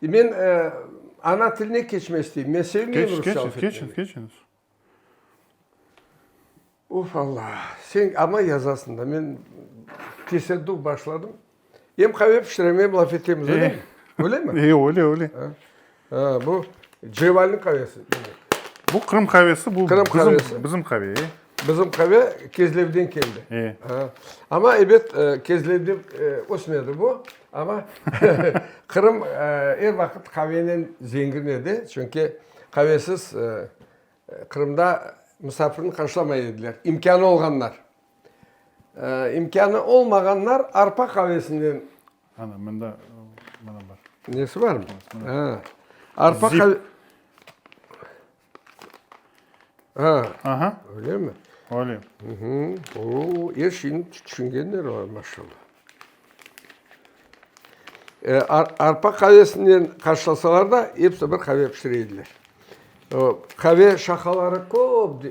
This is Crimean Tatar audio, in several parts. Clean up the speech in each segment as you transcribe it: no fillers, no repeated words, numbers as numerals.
Men ana tiline keçmek isteyim. Men sevmeyim rusça laf etmege. Keçiñiz, keçiñiz. Uf, Alla! Sen amma yazasıñ da. Men tesadduf başladım. Em qave pişirem, em laf etemiz, öylemi? Öylemi? E, öyle, öyle. Ha, bu Cevalniñ qavesi, demek. Bu Qırım qavesi, bu Qırım qavesi. Bizim qave, e. Bizim qave Kezlevden keldi. E. Ha. Amma, ebet, Kezlevde ösmedi bu, amma Qırım er vaqıt qavenen zengin edi, çünki qavesiz Qırımda musafirni qarşılamay ediler, imkânı olğanlar. İmkânı olmağanlar arpa qavesinden. Ana, mında, mına bar. Nesi barmı? Ha. Arpa qave... Ha. Aha. Öyle mi? Öyle. O, er şeyni tüşüngenler olar, maşallah. Arpa qavesinen qarşılasalar da, episi bir qave pişire ediler. Qave şaqaları köp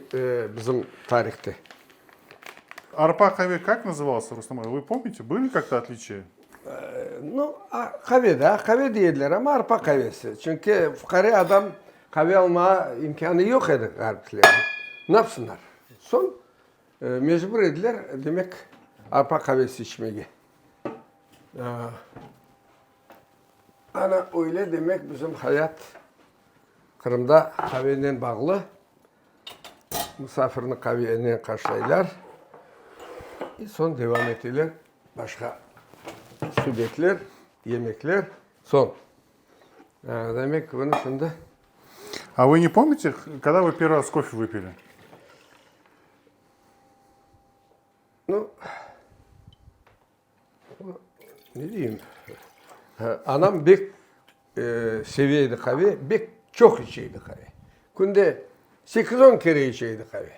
bizim tarihte. Arpa qave kak nazıvalsa, Rustam ağa, vı pomnite, были kak-to otliçiya? Nu, qave da, qave dey ediler, amma arpa qavesi. Çünki fuqare adam qave almağa imkânı yoq edi ğariplerniñ. Ne yapsınlar? Soñ mecbur ediler, demek, arpa qavesi içmege. Ana öyle, demek, bizim hayat Qırımda qavenen bağlı. Musafirni qavenen qarşılaylar. I soñ devam eteler başqa subetler, yemekler. Soñ, demek, bunı şimdi. A vı ne pomnite, kogda vı pervıy raz kofe vıpili? Nu, ne deyim, anam bek seve edi qave, bek çoq içe edi qave. Künde sekiz-on kere içe edi qave.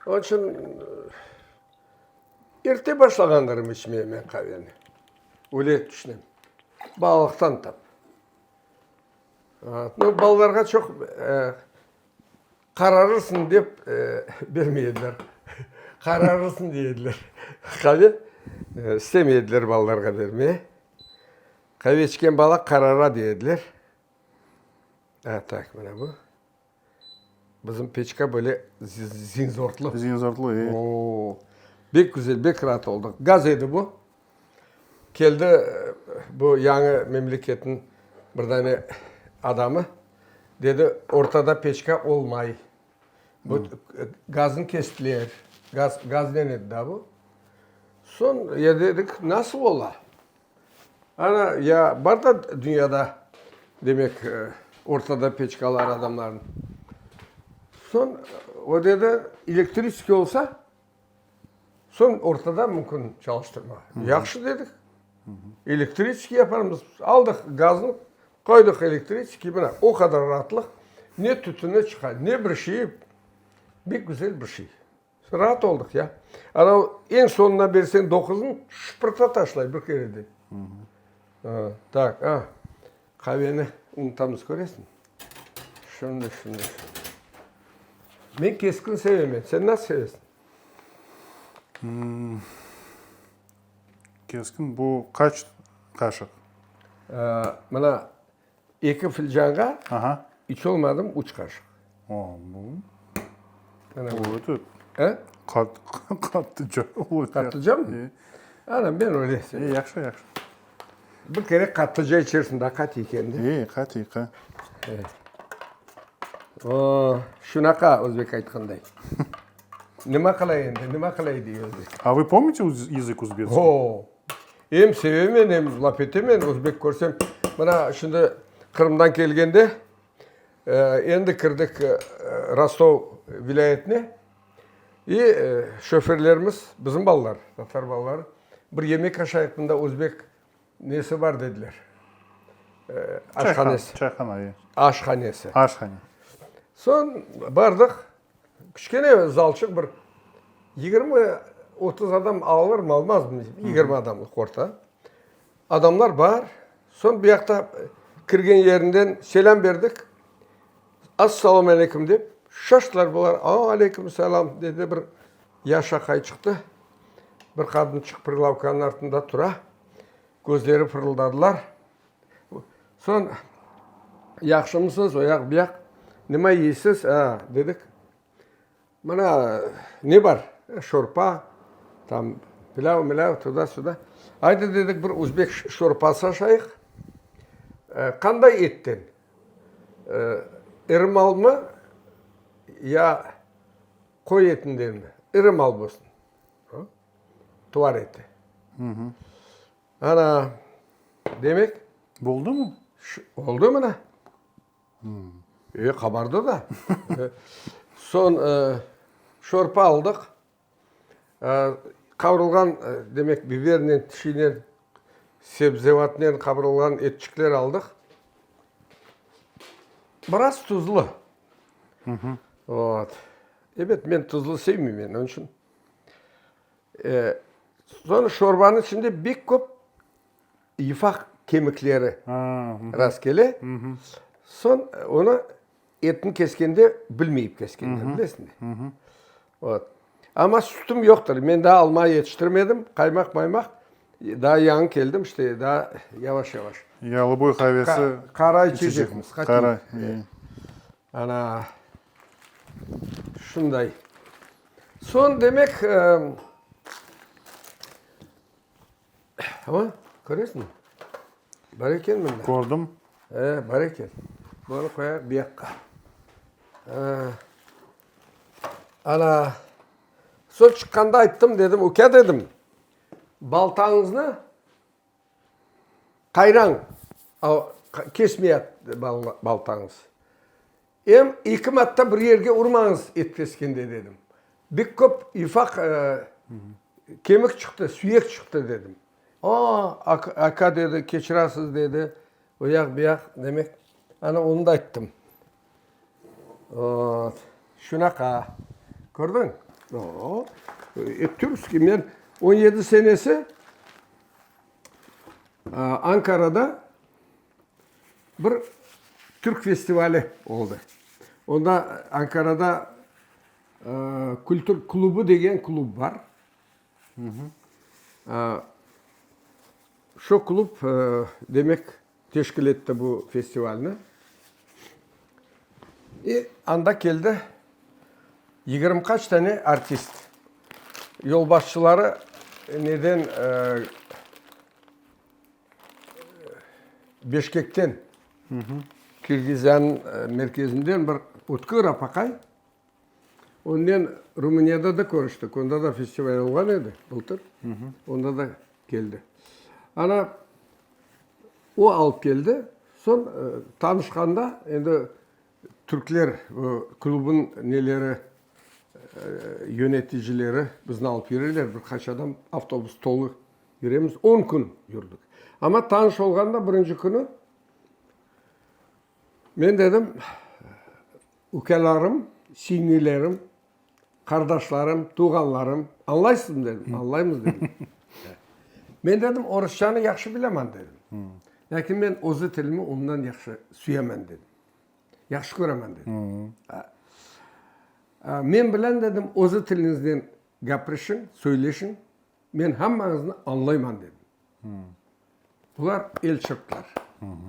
Onıñ içün erte başlağandırım içmeye men qaveni. Öyle tüşünem. Balalıqtan tap. Nu, balalarğa çoq Qararırsıñ dep bermey ediler. Qararırsıñ dey ediler. Qave istemey ediler balalarğa bermeye. Qave içken bala qarara dey ediler. A, tak, mına bu. Bizim peçka böyle zinzortlı. Zinzortlı, e. O, bek güzel, bek raat oldıq. Gaz edi bu. Keldi bu yañı memleketniñ bir dane adamı, dedi, ortada peçka olmay, bu gaznı kestiler, gaz, gaznen edi da bu. Soñ ya dedik, nasıl ola? Ana, ya bar da dünyada, demek, ortada peçkalar adamlarnıñ. Soñ o dedi, elektriçeskiy olsa, Soñ ortada mümkün çalıştırma. Yahşı dedik. Elektriçeskiy yaparmız. Aldıq gaznı, qoydıq elektriçeskiy, mına o qadar raatlıq. Ne tütüni çıqa, ne bir şey. Bek güzel bir şey. Raat oldıq ya. Ana eñ soñuna berseñ doquznı şıpırta taşlay bir kereden. Tak, a. Qaveni unutamız, köresiñ. Şimdi, şimdi, şimdi. Men keskin sevemen. Sen nasıl sevesiñ? Keskin bu qaç qaşıq? Mına, eki filcanğa iç olmadım üç qaşıq. O, bu. Bu öte. E? Qattıca olacaq. Qattıca mı? Ana, men öyle sevem. E, yahşı, yahşı. Bir kere qattıca içersiñ, daa qatiy eken de. E, qatiy, qa. O, şunaqa özbek aytqanday. Nima qılay endi, nima qılay dey özbek. A vı pomnite yazık uzbekskiy? O, em sevemen, em laf etemen özbek körsem. Mına şimdi Qırımdan kelgende, endi kirdik Rostov vilâyetine, i şoferlerimiz, bizim balalar, tatar balaları, bir yemek aşayıq, mında özbek nesi bar dediler, aşhanesi. Çayhana, e. Aşhanesi. Aşhane. Soñ bardıq, kiçkene zalçıq bir 20, 30 adam alırmı, almazmı, 20 adamlıq orta. Adamlar bar. Soñ bu yaqta kirgen yerinden selâm berdik. Assalâm aleyküm dep, şaştılar bular. A, aleyküm selâm, dedi bir yaş aqay çıqtı. Bir qadın çıqıp prilavkanıñ artında tura. Közleri fırıldadılar. Soñ, yahşımısız, o yaq, bu yaq, nima yeysiz, a, dedik. Mına, ne bar? Şorpa, tam, pilâv-milâv, tuda-süda. Aydı, dedik, bir özbek şorpası aşayıq. Qanday etten? İri malmı ya qoy etindenmi? İri mal bolsun. Tuvar eti. Ana, demek. Boldumı? Oldı mına. E, qabardı da. Soñ şorpa aldıq. Qavrulğan, demek, bibernen, tişinen, sebzevatnen qavrulğan etçikler aldıq. Biraz tuzlu. Vot. Ebet, men tuzlu sevmeymen, onıñ içün. Soñ şorbanıñ içinde bek köp yufaq kemikleri rast kele. Soñ onı etni keskende bilmeyip keskenler, bilesiñmi? Vot. Amma sütüm yoqtır. Men daa alma yetiştirmedim. Qaymaq-maymaq. Daa yañı keldim, işte, daa yavaş-yavaş. Yalıboy qavesi Qara içecekmiz. Qara. Ana, şunday. Soñ, demek, amma, köresiñmi? Bar eken mında. Kördim. E, bar eken. Bunı qoyayıq bu yaqqa. Ana, soñ çıqqanda ayttım, dedim, uka, dedim, baltañıznı qayrañ, kesmeyat baltañız. Em eki matta bir yerge urmañız et keskende, dedim. Bek köp yufaq kemik çıqtı, süyek çıqtı, dedim. O, aka, dedi, keçirasiz, dedi, o yaq, bu yaq, demek, ana, onı da ayttım. Vot, şunaqa. Kördiñ? O, et türkskiy. Men 17 senesi Ankarada Bir türk festivali oldı. Onda Ankarada Kültür klubu degen klub bar. Şu klub, demek, teşkil etti bu festivalni. E, anda keldi 20 qaç tane artist. Yolbaşçıları neden Beşkekten, Kirgiziyanıñ merkezinden bir ötkür apaqay. Onnen Rumuniyada da körüştik, onda da festival olğan edi bıltır, onda da keldi. Ana, o alıp keldi, soñ tanışqanda, endi türkler klubınıñ neleri, yöneticileri bizni alıp yüreler, bir qaç adam, avtobus tolu Yüremiz, on kün yürdik. Amma tanış olğanda birinci künü men dedim, ükâlarım, siñlilerim, qardaşlarım, tuvğanlarım, añlaysızmı dedim, añlaymız dedim. Men dedim, orusçanı yahşı bilemen dedim. Lâkin men özü tilimi ondan yahşı süyemen dedim. Yahşı köremen dedim. Men bilen dedim, özü tiliñizden gapirişiñ, söyleşiñ. Men hammañıznı añlayman, dedim. Bular el çırptılar.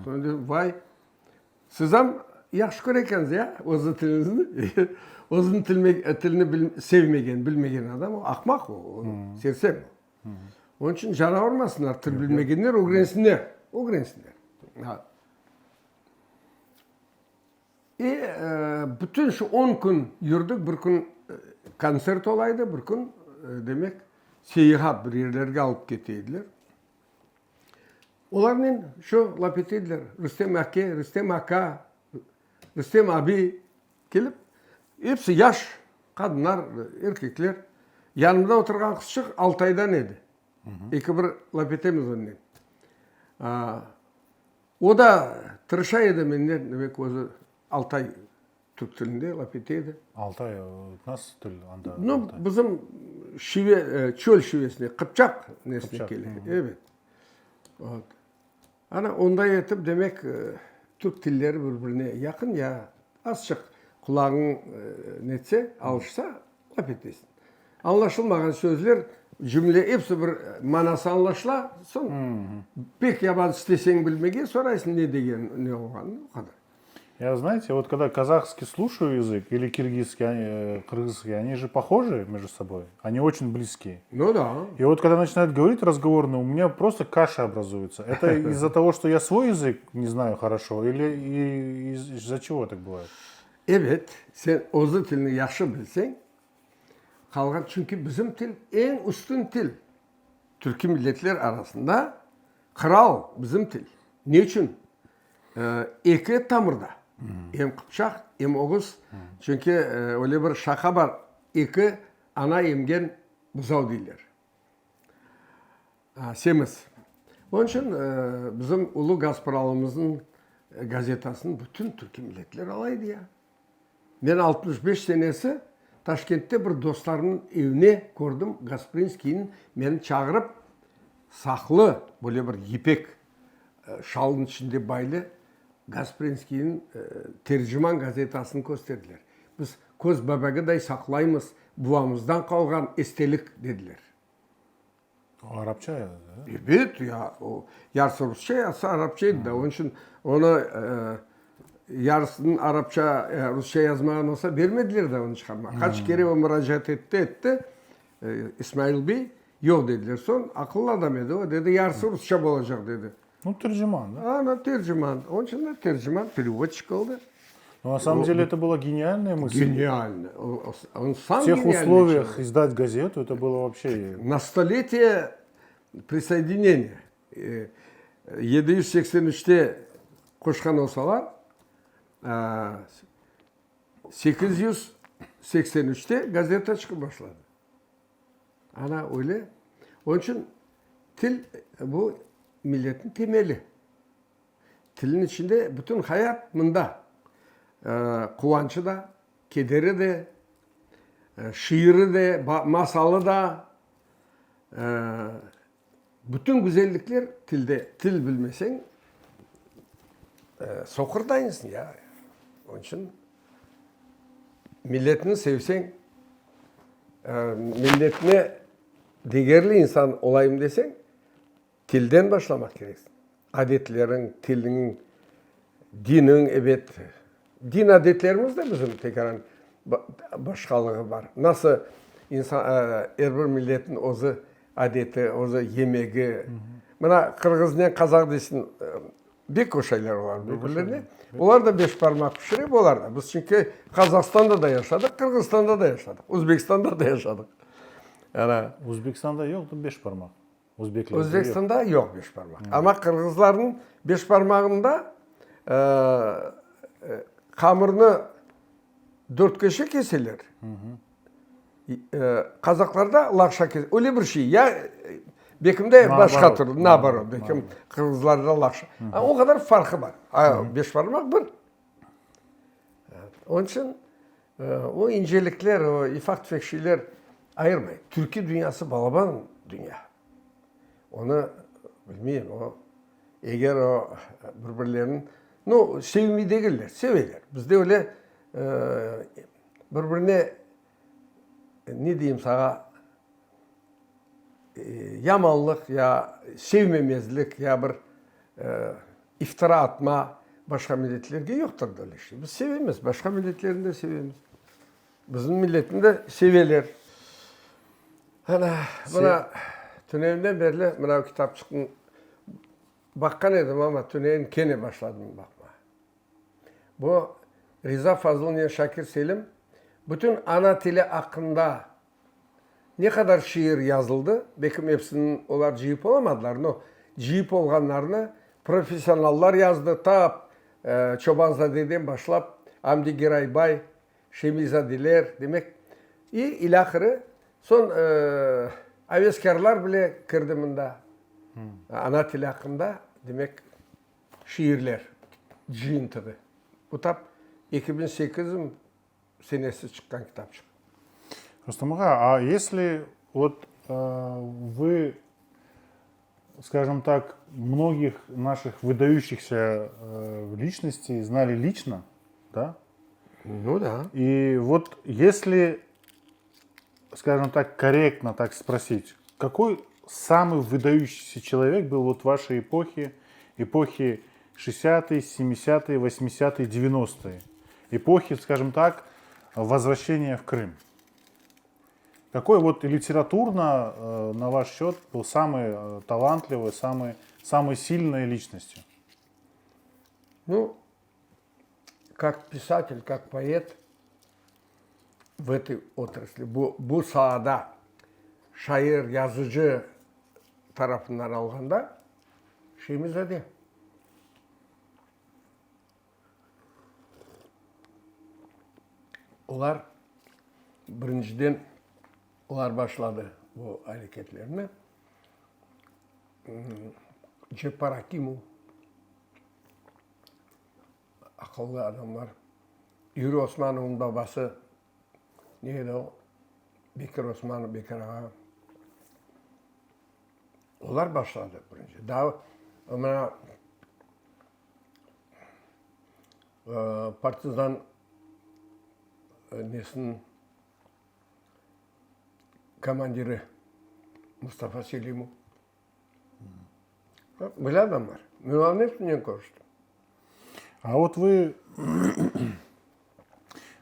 Soñ dedim, vay, siz am yahşı köre ekensiz ya, özüniñ tiliñizni. Özüniñ tilini sevmegen, bilmegen adam, o ahmaq o, sersem o. Onıñ içün cana urmasınlar, til bilmegenler ögrensinler, ögrensinler. E, bütün şu on kün yürdik, bir kün kontsert ola edi, bir kün, demek, seyahat, bir yerlerge alıp kete ediler. Olarnen şu laf ete ediler, Rustem ake, Rustem aka, Rustem abi kelip, episi yaş qadınlar, erkekler. Yanımda oturğan qızçıq Altaydan edi. Eki bir laf etemiz onnen. O da tırışa edi menden, demek, özü altay türk tilinde laf ete edi. Altay, nasıl til anda? Nu, bizim şive, çöl şivesine, qıpçaq nesine kele. Evet. Vot. Ana, onday etip, demek, türk tilleri bir-birine yaqın ya, azçıq qulağıñ netse, alışsa, laf etesiñ. Añlaşılmağan sözler. Cümle episi bir manası añlaşıla, soñ pek yaman isteseñ bilmege, soraysıñ ne degen, ne olğanını, o qadar. Я, знаете, вот когда казахский слушаю язык или киргизский, э, кыргызский, они же похожи между собой, они очень близкие. Ну да. И вот когда начинают говорить разговорно, у меня просто каша образуется. Это из-за того, что я свой язык не знаю хорошо, или из-за чего так бывает? Ebet, sen özü tilni yahşı bilseñ, Qalğan, çünki bizim til eñ üstün til. Türkiy milletler arasında qıral bizim til. Ne içün? Eki tamırda, em qıpçaq, em oğuz. Çünki öyle bir şaqa bar, eki ana emgen buzav deyler. Semiz. Onıñ içün bizim ulu Gaspıralımıznıñ gazetasını bütün türkiy milletler ala edi ya. Men 65 senesi Taşkentte bir dostlarımnıñ evine kördim, Gasprinskiyniñ meni çağırıp, saqlı, böyle bir yipek şalnıñ içinde baylı Gasprinskiyniñ Terciman gazetasını kösterdiler. Biz köz bebegiday saqlaymız, buvamızdan qalğan estelik, dediler. O arapça edi, da? Ebet, ya, o yarısı rusça, yarısı arapça edi da. Onıñ içün onı yarısını arapça, rusça yazmağan olsa, bermediler da onı çıqarmağa. Qaç kere o muracaat etti, etti, İsmail bey, yoq dediler. Soñ aqıllı adam edi o, dedi, yarısı rusça bolacaq, dedi. Nu, terciman, da? Ana, terciman. Onıñ içün de terciman, perevodçik oldı. Но на самом деле это была гениальная мысль. Гениально. Он сам В тех условиях издать газету, это было вообще... На столетие присоединения. 783-te qoşqan olsalar, 883-te gazeta çıqıp başladı. Ana öyle. Onıñ içün til bu milletniñ temeli. Tilniñ içinde bütün hayat mında, quvançı da, kederi de, şiiri de, masalı da, bütün güzellikler tilde. Til bilmeseñ, soqurdaysıñ ya. Onıñ içün milletini sevseñ, milletine degerli insan olayım deseñ, Tilden başlamaq kereksiñ. Adetleriñ, tiliñ, diniñ, ebet, din adetlerimiz de bizim tekaran başqalığı bar. Nasıl insan, er bir milletniñ özü adeti, özü yemegi. Mına qırğıznen qazaq deysiñ, bek oşaylar olar bir-birlerine. Olar da beşparmaq pişire, olar da. Biz çünki Qazahstanda da yaşadıq, Qırğızstanda da yaşadıq, Özbekistanda da yaşadıq. Ana. Özbekistanda yoqtı beşparmaq. Özbekistanda yoq beşparmaq. Amma qırğızlarnıñ beşparmağında hamırnı dörtköşe keseler. Qazaqlarda laqşa keseler. Öyle bir şey. Ya belki de başqa türlü, naoborot, belki qırğızlarda laqşa. O qadar farqı bar. Beşparmaq bir. Onıñ içün o incelikler, o ufaq-tüfek şeyler ayırmay. Türkiy dünyası balaban dünya. Onı, bilmeyim, o, eger o bir-birlerini, nu, sevmey degiller, seveler. Bizde öyle bir-birine, ne deyim saña, yamanlıq ya sevmemezlik, ya bir iftira atma başqa milletlerge yoqtır böyle şey. Biz sevemiz, başqa milletlerni de sevemiz. Bizim milletni de seveler. Ana, mına tünevinden berli mına bu kitapçıqnı baqqan edim, amma tünevin kene başladım baqmağa. Bu Riza Fazılnen Şakir Selim bütün ana tili aqqında Ne qadar şiir yazıldı, belkim epsini olar cıyıp olamadılar, no, cıyıp olğanlarını professionallar yazdı, ta Çobanzadeden başlap, Amdi Giraybay, Şemizadeler, demek, i ilâhre, soñ aveskârlar bile kirdi mında, ana tili aqqında, demek, şiirler cıyıntığı. Bu tap 2008 senesi çıqqan kitapçıq. Rustam ağa, a esli vot vı, skajom tak, mnogih naših vıdayuşihsâ liçnostey znali liçno, da? Nu da. I vot esli, skajom tak, korrektno tak sprosit, Какой самый выдающийся человек был вот в вашей эпохе, эпохи 60-е, 70-е, 80-е, 90-е? Эпохи, скажем так, возвращения в Крым. Какой вот литературно, э, на ваш счет, был самый э, талантливый, самый, самой сильной личностью? Ну, как писатель, как поэт в этой отрасли, bu, bu saada şair, yazıcı tarafından alğanda, Şemi-zade. Olar, birinciden, olar başladı bu areketlerni. Ceppar Akimov, aqıllı adamlar. Yuriy Osmanovnıñ babası, ne edi o, Bekir Osmanov, Bekir ağa. Olar başladı birinci. Daa mına partizan nesiniñ komandiri Mustafa Selimov. Böyle adamlar. Men olarnıñ hepsinen körüştim. А вот вы,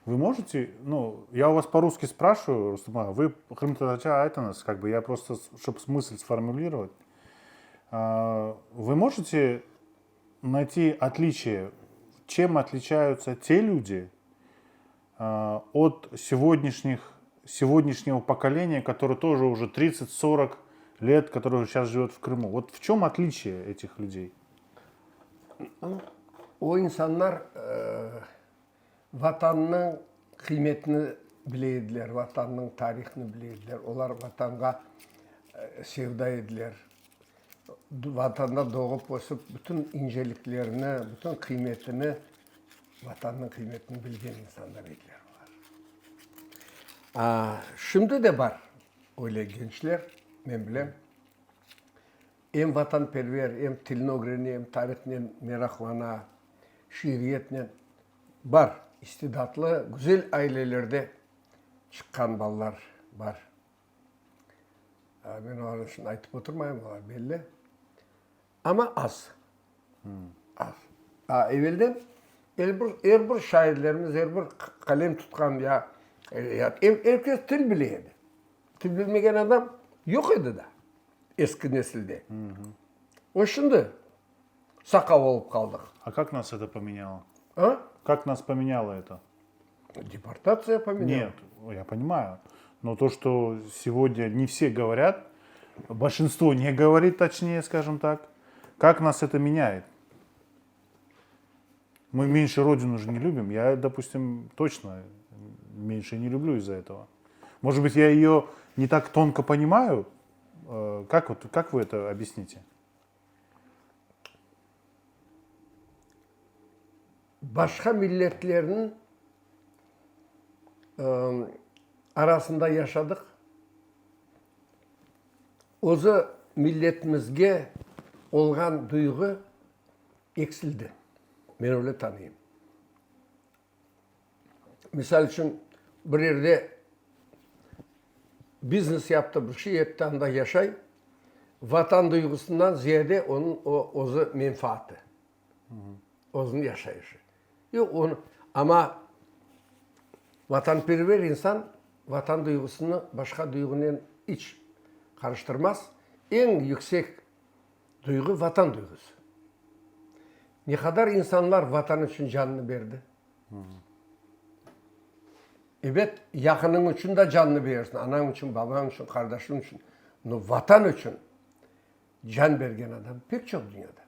вы можете, ну, я у вас по-русски спрашиваю, Рустам, вы qırımtatarca aytıñız, как бы я просто, чтобы мысль сформулировать. Вы можете найти отличие, чем отличаются те люди от сегодняшних, сегодняшнего поколения, которое тоже уже 30-40 лет, которое сейчас живет в Крыму? Вот в чем отличие этих людей? O insanlar Vatannıñ qıymetini bile ediler, Vatannıñ tarihını bile ediler. Olar Vatanğa sevda ediler. Vatanda doğıp ösip, bütün inceliklerini, bütün qıymetini, Vatannıñ qıymetini bilgen insanlar ediler olar. Şimdi de bar öyle gençler, men bilem. Em vatanperver, em tilni ögrene, em tarihnen meraqlana, şiiriyetnen. Bar, istidatlı, güzel ailelerde çıqqan balalar bar. Men olarnı şimdi aytıp oturmayım, olar belli. Amma az. Az. A, evelden er bir, er bir şairlerimiz, er bir qalem tutqan ya, ya er kes til bile edi. Til bilmegen adam yoq edi da eski nesilde. O şimdi saqav olıp qaldıq. A kak nas eto pomenyalo? A? Kak nas pomenyalo eto? Deportatsiya pomenyala. Net, ya ponimayu. No to, çto segodnâ ne vse govorât, bolşinstvo ne govorit, toçnee, skajem tak, kak nas eto menâet? Mı menşe rodinu je ne lübim. Ya, dopustim, toçno menşe ne lüblü iz-za etogo. Možet bıt, ya eyo ne tak tonko ponimayu? Kak vot, kak vı eto obyasnite? Başqa milletlerniñ arasında yaşadıq. Özü milletimizge olğan duyğu eksildi. Men öyle tanıyım. Misal içün, bir yerde biznes yaptı, bir şey etti, anda yaşay, vatan duyğusından ziyade onıñ o özü menfaatı, özüniñ yaşayışı. Yoq, onı, amma vatanperver insan vatan duyğusını başqa duyğunen iç qarıştırmaz, eñ yüksek Duyğu, Vatan duyğusı. Ne qadar insanlar Vatan içün canını berdi? Ebet, yaqınıñ içün de canını berersiñ, anañ içün, babañ içün, qardaşıñ içün. No Vatan içün can bergen adam pek çoq dünyada.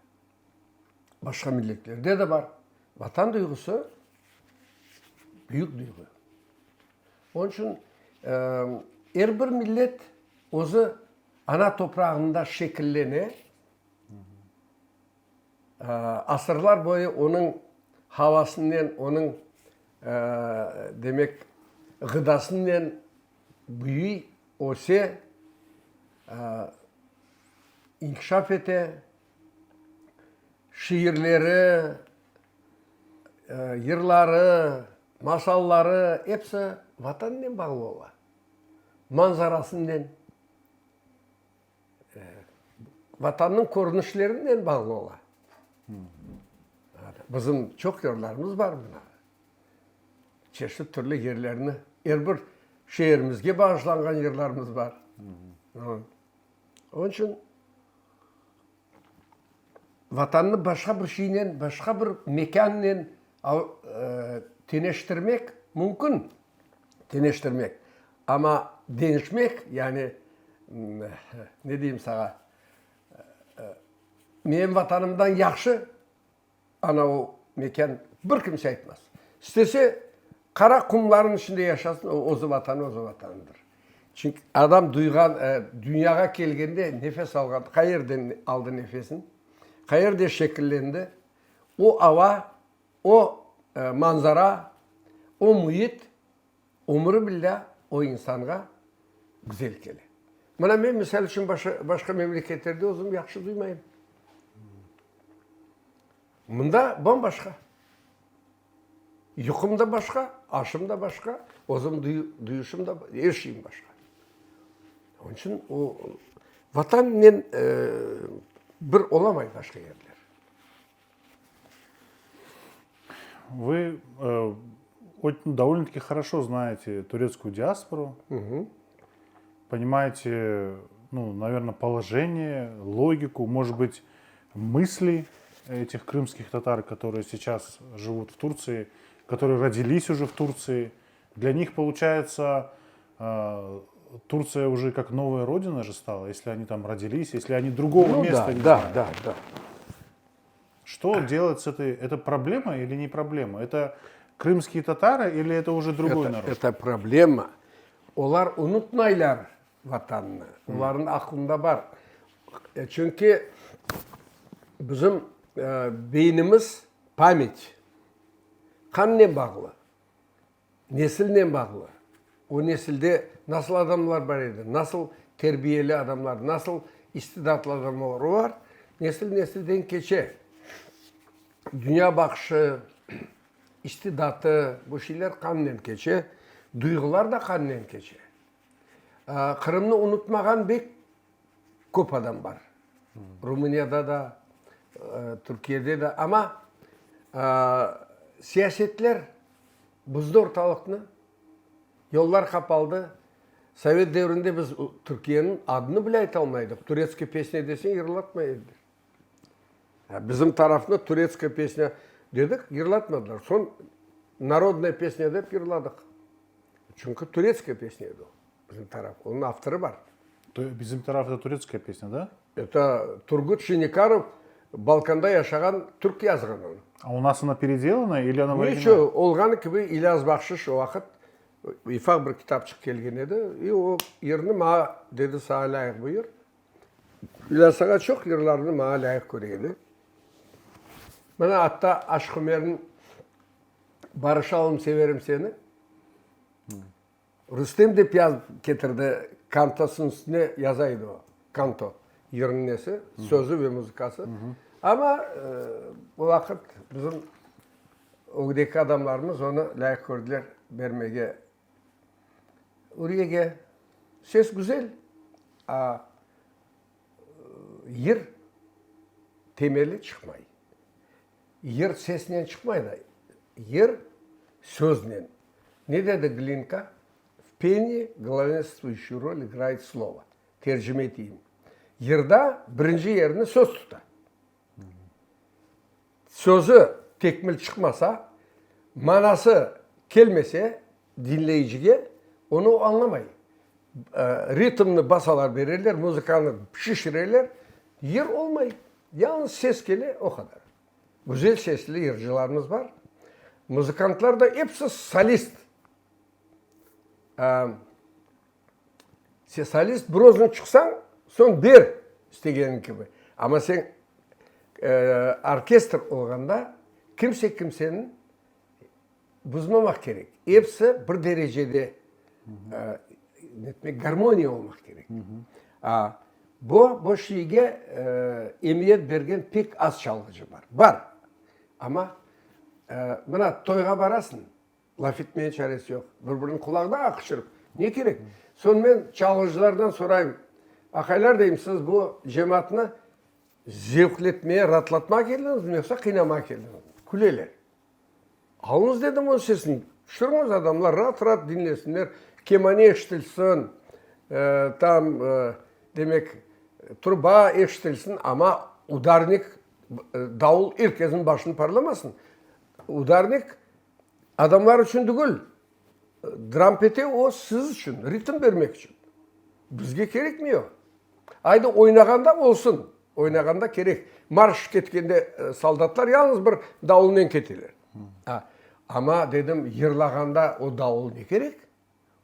Başqa milletlerde de bar. Vatan duyğusı büyük duyğu. Onıñ içün er bir millet özü Ana toprağında şekillene, asırlar boyu onıñ havasınen, onıñ, demek, ğıdasınen büyüy, öse, inkişaf ete, şiirleri, yırları, masalları, episi Vatannen bağlı ola, manzarasınen. Vatannıñ körünişlerinen bağlı ola. Bizim çoq yırlarımız bar mına. Çeşit türlü yerlerni, er bir şeerimizge bağışlanğan yırlarımız bar. Onıñ içün Vatannı başqa bir şeynen, başqa bir mekânnen teñeştirmek mümkün, teñeştirmek. Amma deñişmek, yani, ne deyim saña, menim Vatanımdan yahşı ana o mekân bir kimse aytmaz. İstese, qara qumlarnıñ içinde yaşasın, o özü Vatanı, özü Vatanıdır. Çünki adam duyğan, dünyağa kelgende nefes alğan, qayerden aldı nefesini, qayerde şekillendi, o ava, o manzara, o müit ömüri billâ o insanğa güzel kele. Mına men, misal içün, başqa memleketlerde özüm yahşı duymayım. Mında bam-başqa. Yuqum da başqa, aşım da başqa, özüm duyuşım da, er şeyim başqa. Onıñ içün o Vatannen bir olamay başqa yerler. Вы довольно-таки хорошо знаете турецкую диаспору, понимаете, ну, наверное, положение, логику, может быть, мысли этих крымских татар, которые сейчас живут в Турции, которые родились уже в Турции. Для них, получается, э, Турция уже как новая родина же стала, если они там родились, если они другого ну, места да, не да, знают. Да, да. Что делать с этой? Это проблема или не проблема? Это крымские татары или это уже другой это, народ? Это проблема. Olar unutmaylar Vatannı. Olarnıñ aqlında bar. Çünki bizim beynimiz, pamять, qannen bağlı, nesilnen bağlı. O nesilde nasıl adamlar bar edi, nasıl terbiyeli adamlar, nasıl istidatlı adamlar olar, nesil nesilden keçe. Dünya baqışı, istidatı, bu şeyler qannen keçe, duyğular da qannen keçe. Qırımnı unutmağan bek köp adam bar. Rumıniyada da, Türkiyede de. Amma siyasetler buzdı ortalıqnı, yollar qapaldı. Sovet devrinde biz Türkiyeniñ adını bile aytalmay edik. Turetskiy pesnâ deseñ, yırlatmay ediler. Bizim tarafnı turetskaya pesnâ dedik, yırlatmadılar. Soñ narodnaya pesnâ dep yırladıq. Çünki turetskaya pesnâ edi o, bizim taraf. Onıñ avtorı bar. Bizim taraf это turetskaya pesnâ, da? Это Turgut Şenikarov, Balkanda yaşağan türk yazğan onı. A u nas ona peredelana ili ona в originale? Niço, olğanı kibi İlyas Bahşiş o vaqıt ufaq bir kitapçıq kelgen edi, i o yırnı maña dedi, saña lâyıq bu yır. İlyas ağa çoq yırlarnı maña lâyıq köre edi. Mına atta Aşıq Ümerniñ Barışalım, severim seni. Rustem dep yazıp ketirdi, kantosınıñ üstüne yaza edi o, kanto, yırnıñ nesi, sözü ve muzıkası. Amma o vaqıt bizim ögdeki adamlarımız onı lâyıq kördiler bermege Üriyege. Ses güzel, a yır temeli çıqmay. Yır sesnen çıqmay da, yır söznen. Ne dedi Glinka? V penii glavenstvuyuşçuyu rol igrayet slovo. Tercime eteyim. Yırda birinci yerni söz tuta. Sözü tekmil çıqmasa, manası kelmese diñleyicige, onı o añlamay. Ritmni basalar bereler, muzıkanı şişireler, yır olmay. Yalıñız ses kele, o qadar. Güzel sesli yırcılarımız bar. Muzıkantlar da episi solist. Sen solist bir özüñ çıqsañ, soñ ber istegeniñ kibi. Amma sen orkestr olğanda kimse kimseniñ buzmamaq kerek. Episi bir derecede netmek, garmoniya olmaq kerek. Bu, bu şeyge emiyet bergen pek az çalğıcı bar. Bar, amma mına toyğa barasıñ, Laf etmeye çaresi yoq. Bir-biriniñ qulağına aqışırıp, ne kerek? Soñ men çalğıcılardan sorayım, Aqaylar, deyim, siz bu cemaatnı. Zevqletmeye, raatlatmağa keldiñizmi, yoqsa qıynamağa keldiñizmi? Küleler. Alıñız dedim onıñ sesini, tüşüriñiz, adamlar raat-raat diñlesinler, kemane eşitilsin, tam, demek, truba eşitilsin, amma udarnik, davul er kesniñ başını parlamasın. Udarnik adamlar içün tügül, drampete o siz içün, ritm bermek içün. Bizge kerekmey o. Aydı, oynağanda olsun, oynağanda kerek. Marş ketkende soldatlar yalnız bir davulnen keteler. Amma, dedim, yırlağanda o davul ne kerek?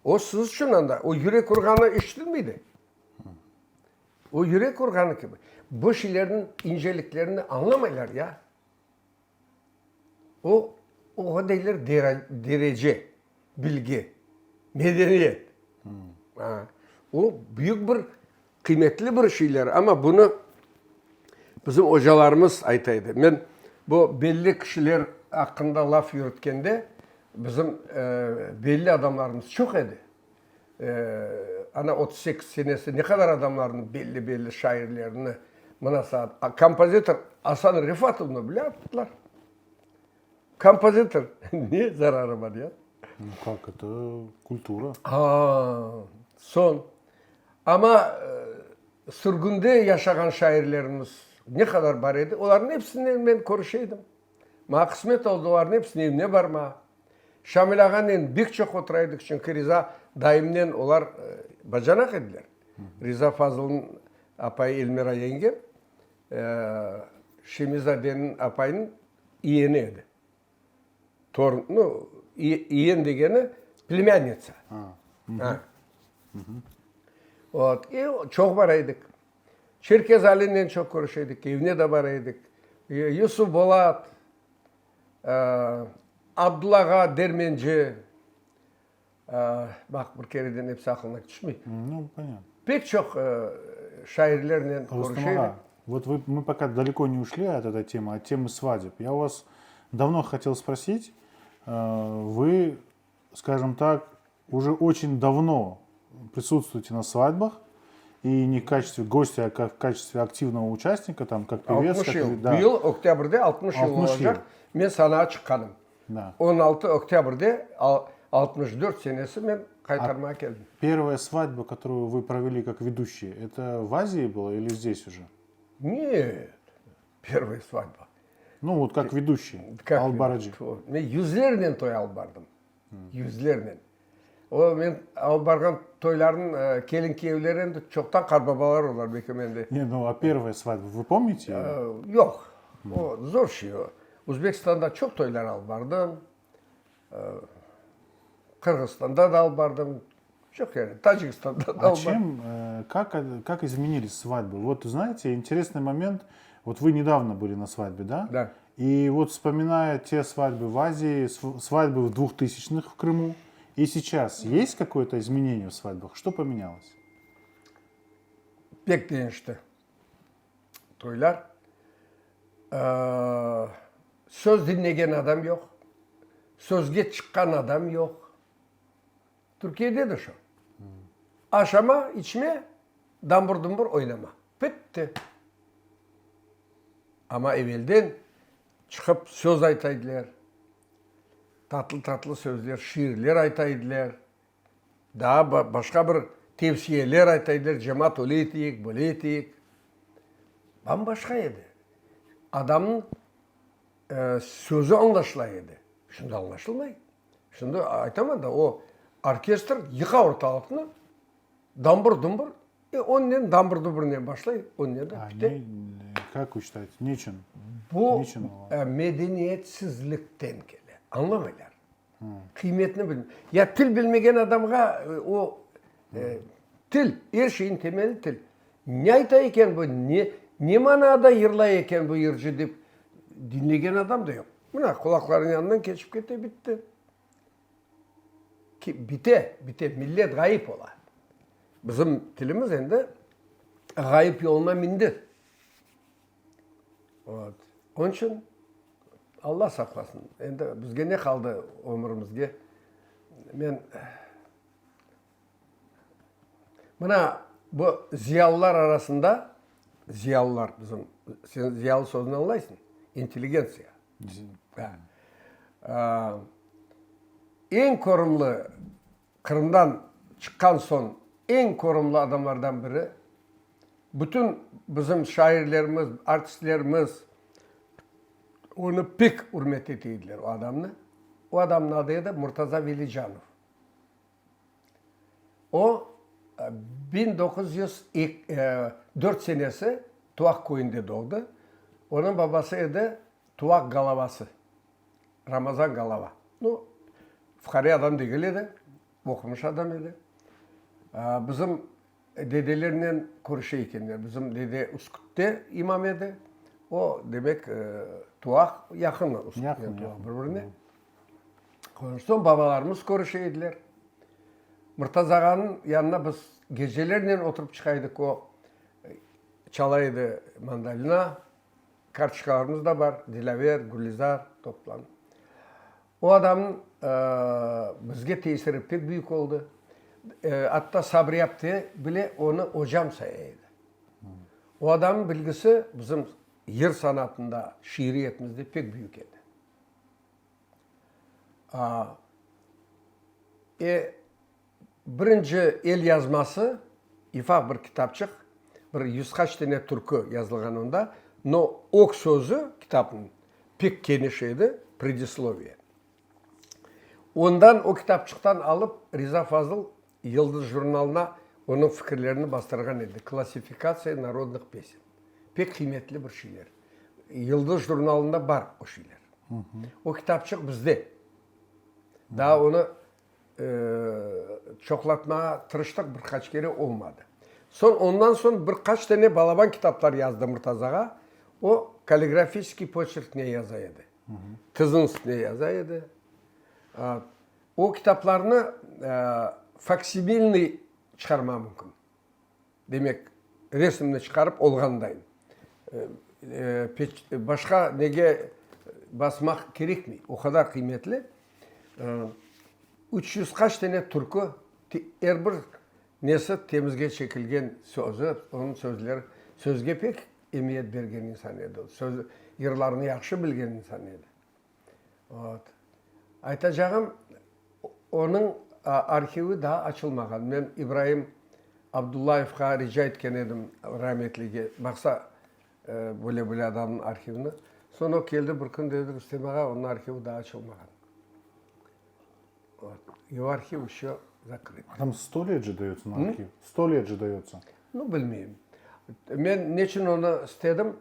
O siz içün anda, o yürek urğanı eşitilmey de. O yürek urğanı kibi. Bu şeylerniñ inceliklerini añlamaylar ya. O, oğa deyler derece, bilgi, medeniyet. O, büyük bir, qıymetli bir şeyler, amma bunı bizim ocalarımız ayta edi. Men bu belli kişiler aqqında laf yürütkende, bizim belli adamlarımız çoq edi. Ana 38 senesi ne qadar adamlarnı, belli-belli şairlerni, mına saat, kompozitor Asan Refatovnı bile attılar. Kompozitor, ne zararı bar ya? Nu kak, eto kultura. A, soñ, amma sürgünde yaşağan şairlerimiz ne qadar bar edi, olarnıñ episinen men körüşe edim. Maña qısmet oldı olarnıñ episiniñ evine barmağa. Şamil ağanen bek çoq otura edik, çünki Riza dayımnen olar bacanaq ediler. Riza Fazılnıñ apayı Elmira yenge Şemizadeniñ apayınıñ iyeni edi. Torun, nu, iyen degeni plemânitsa. Ha. Vot, i çoq bara edik. Çerkez Alinen çoq körüşe edik, evine de bara edik. Yusuf Bolat, Abdulla ağa Dermenci, baq, bir kereden episi aqılına tüşmey. Nu, ponятno. Pek çoq şairlernen körüşe edik. Вот вы, мы пока далеко не ушли от этой темы, от темы свадеб. Я у вас давно хотел спросить, вы, скажем так, уже очень давно присутствуете на свадьбах, и не в качестве гостя, а как в качестве активного участника, там, как певец. 60 Как, yıl. да. Bu yıl oktâbrde 60 yıl 60 olacaq yıl. men sanağa çıqqanım. Da. 16 oktâbrde 64 senesi men Qaytarmağa keldim. Первая свадьба, которую вы провели как ведущий, это в Азии было или здесь уже? Нет, первая свадьба. Ну, вот как ведущий, Как alıp barıcı. Men yüzlernen toy alıp bardım. Yüzlernen. O men alıp barğan toylarnıñ kelin-kiyevleri endi çoqtan qartbabalar oldılar, belki endi. Не, ну, а первая свадьба, вы помните? Yoq. O zor şey o. Özbekistanda çoq toylar alıp bardım. Qırğızstanda da alıp bardım, çoq yerde, Tacikistanda da alıp bardım. A чем, как, как изменились свадьбы? Вот, знаете, интересный момент, вот вы недавно были на свадьбе, да? Да. И вот вспоминая те свадьбы в Азии, свадьбы в двухтысячных в Крыму, и сейчас есть какое-то изменение в свадьбах? Что поменялось? Pek deñişti toylar. Söz diñlegen adam yoq, sözge çıqqan adam yoq. Türkiyede de şo. Aşama, içme, dambur-dumbur oynama. Bitti. Amma evelden çıqıp söz ayta ediler, tatlı-tatlı sözler, şiirler ayta ediler. Daa başqa bir tevsiyeler ayta ediler, cemaat öyle eteyik, böyle eteyik. Bam-başqa edi. Adamnıñ sözü añlaşıla edi. Şimdi añlaşılmay. Şimdi aytaman da, o orkestr yıqa ortalıqnı, dambur-dumbur, e, onnen dambur-dumburnen başlay, onnen de bite. Kak вы считаете, neçün? Bu medeniyetsizlikten kele. Añlamaylar. Qıymetini bilmey. Ya til bilmegen adamğa o til, er şeyniñ temeli til. Ne ayta eken bu, ne ne manada yırlay eken bu yırcı dep diñlegen adam da yoq. Mına, qulaqlarınıñ yanından keçip kete, bitti. Ki, bite, bite, millet ğayıp ola. Bizim tilimiz endi ğayıp yoluna mindi. Vot. Onıñ içün Alla saqlasın. Endi bizge ne qaldı ömürimizge? Men mına bu ziyalılar arasında, ziyalılar bizim. Sen ziyalı sözüni añlaysıñ? İntelligentsiya. Eñ körümli, Qırımdan çıqqan soñ eñ körümli adamlardan biri, bütün bizim şairlerimiz, artistlerimiz onı pek ürmet ete ediler, o adamnı. O adamnıñ adı edi Murtaza Velicanov. O, 1904 senesi Tuvaq köyünde doğdı. Onıñ babası edi Tuvaq galavası, Ramazan Galava. Nu, fuqare adam degil edi, oqumış adam edi. Bizim dedelernen körüşe ekenler. Bizim dede Üskütte imam edi. O, demek, Tuvaq yaqın Üskütnen Tuvaq bir-birine. Soñ babalarımız körüşe ediler. Murtaza ağanıñ yanına biz gecelernen oturıp çıqa edik. O, çala edi mandolina, kartoçkalarımız da bar, Dilâver, Gülizar toplanıp. O adamnıñ bizge tesiri pek büyük oldı. Atta Sabriye apte bile onı ocam saya edi. O adamnıñ bilgisi bizim yır sanatında, şiiriyetimizde pek büyük edi. E, birinci elyazması, ufaq bir kitapçıq, bir yüz qaç tane türkü yazılğan onda, no ög sözü kitapnıñ pek keniş edi, predisloviye. Ondan, o kitapçıqtan alıp, Riza Fazıl Yıldız jurnalına onıñ fikirlerini bastırğan edi, Klassifikatsiya narodnıh pesen. Pek qıymetli bir şeyler. Yıldız jurnalında bar o şeyler. O kitapçıq bizde. Daa onı çoqlatmağa tırıştıq, bir qaç kere olmadı. Soñ, ondan soñ bir qaç tane balaban kitaplar yazdı Murtaza ağa. O, kalligrafiçeskiy poçerknen yaza edi. Tizin üstüne yaza edi. O kitaplarnı faksimilniy çıqarma mümkün. Demek, resimni çıqarıp olğandayın. Başqa nege basmaq kerekmey, o qadar qıymetli. 300 qaç tane türkü, er bir nesi temizge çekilgen sözü, onıñ sözleri, sözge pek emiyet bergen insan edi. Söz, yırlarnı yahşı bilgen insan edi. Vot. Aytacağım, onıñ arhivi daa açılmağan. Men İbraim Abdullayevqa rica etken edim, rametlige, baqsa, böyle-böyle adamnıñ arhivini. Soñ o keldi bir kün, dedi, Rustem ağa, onıñ arhivi daa açılmağan. Vot. Ego arhiv ещё zakrıt. A tam sto let je dayotsa na arhiv? Sto let je dayotsa. Nu, bilmeyim. Men neçün onı istedim?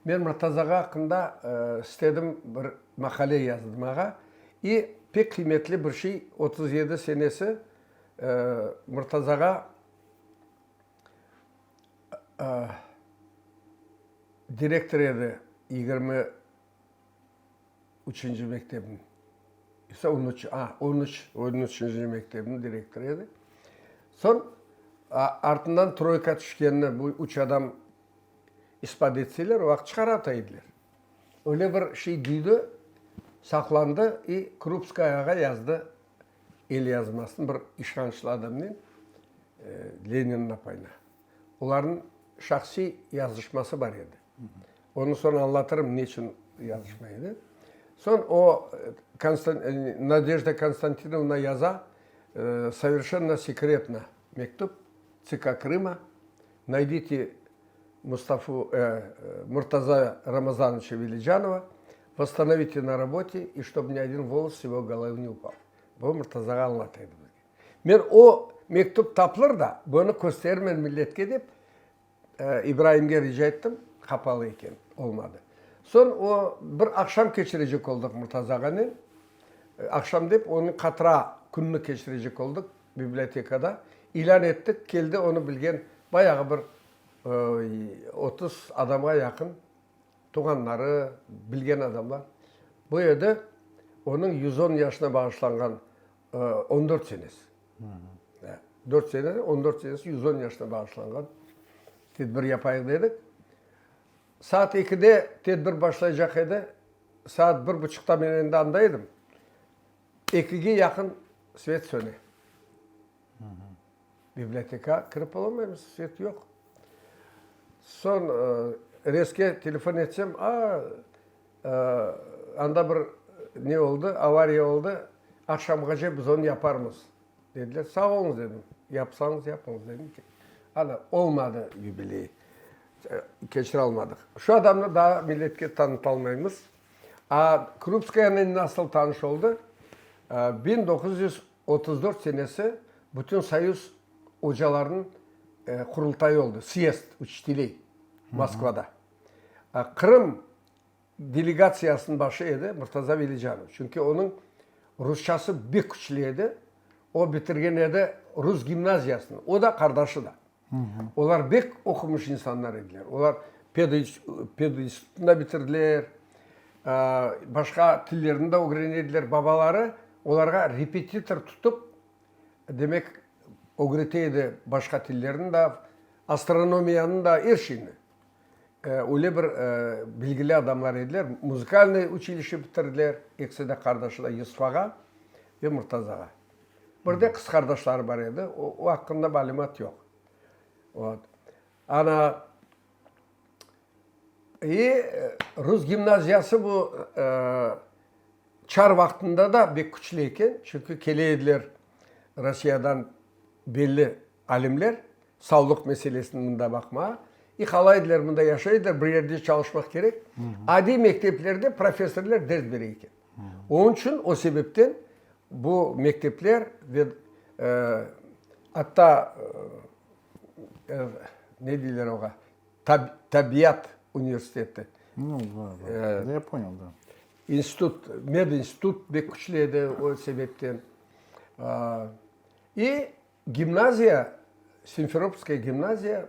Men Murtaza ağa aqqında istedim bir maqale yazdırmağa. İ pek qıymetli bir şey, 37 senesi Murtaza ağa direktor edi yigirmi üçünci mektebniñ, ise on üç, a, on üç, on üçünci mektebniñ direktorı edi. Soñ, artından troyka tüşkenini bu üç adam ispat etseler, o vaqıt çıqarata ediler. Öyle bir şey duydı, saqlandı i Krupskayağa yazdı elyazmasını bir işançlı adamnen, Leninniñ apayına. Olarnıñ şahsiy yazışması bar edi. Onı soñ añlatırım, neçün yazışma edi. Soñ o, Nadejda Konstantinovna yaza, soverşenno sekretno mektüp, TsK Krıma, naydite Mustafu, Murtaza Ramazanoviça Velicanova, vosstanovite na rabote i ştob ni odin volos s ego golovı ne upal. Bu Murtazağa añlata edi bizge. Men o mektüp tapılır da, bunı kösterirmen milletke dep, İbraimge rica ettim, qapalı eken, olmadı. Soñ o, bir aqşam keçirecek oldıq Murtaza ağanen. Aqşam dep, onıñ hatıra kününi keçirecek oldıq bibliotekada. İlân ettik, keldi onı bilgen bayağı bir 30 adamğa yaqın tuvğanları, bilgen adamlar. Bu edi onıñ 110 yaşına bağışlanğan 14 senesi. Dört sene, 14 senesi 110 yaşına bağışlanğan tedbir yapayıq dedik. Saat ekide tedbir başlaycaq edi. Saat bir buçuqta men endi anda edim. Ekige yaqın svet söne. Biblioteka kirip olamaymız, svet yoq. Soñ. Reske telefon etsem, a, anda bir ne oldı, avariya oldı, aqşamğace biz onı yaparmız, dediler. Sağ oluñız, dedim, yapsañız, yapıñız, dedim ki, ana, olmadı yubiley, keçiralmadıq. Şu adamnı daa milletke tanıtalmaymız. A Krupskayanen nasıl tanış oldı? 1934 senesi Bütünsoyuz ocalarnıñ qurultayı oldı, syezd uçiteley, Moskvada. Qırım delegatsiyasınıñ başı edi Murtaza Velicanov, çünki onıñ rusçası bek küçlü edi, o bitirgen edi rus gimnaziyasını, o da, qardaşı da. Olar bek oqumış insanlar ediler. Olar pedinstitutnı da bitirdiler, başqa tillerni de ögrene ediler. Babaları olarğa repetitor tutıp, demek, ögrete edi başqa tillerni de, astronomiyanı da, er şeyni. Öyle bir bilgili adamlar ediler. Muzıkalnıy uçilişe bitirdiler, ekisi de qardaşı da, Yusuf ağa ve Murtaza ağa. Bir de qız qardaşları bar edi, o aqqında malümat yoq. Vot. Ana, i rus gimnaziyası bu çar vaqtında da bek küçlü eken, çünki kele ediler Rossiyadan belli alimler savlıq meselesini mında baqmağa. İ qala ediler, mında yaşay ediler, bir yerde çalışmaq kerek. Adiy mekteplerde professorlar ders bere eken. Onıñ içün, o sebepten bu mektepler ve atta ne deyler oğa, tabiat universiteti. Nu, da, da. Ya poняl, da. İnstitut, medinstitut bek küçlü edi o sebepten. İ gimnaziya, Simferopolskaya gimnaziya,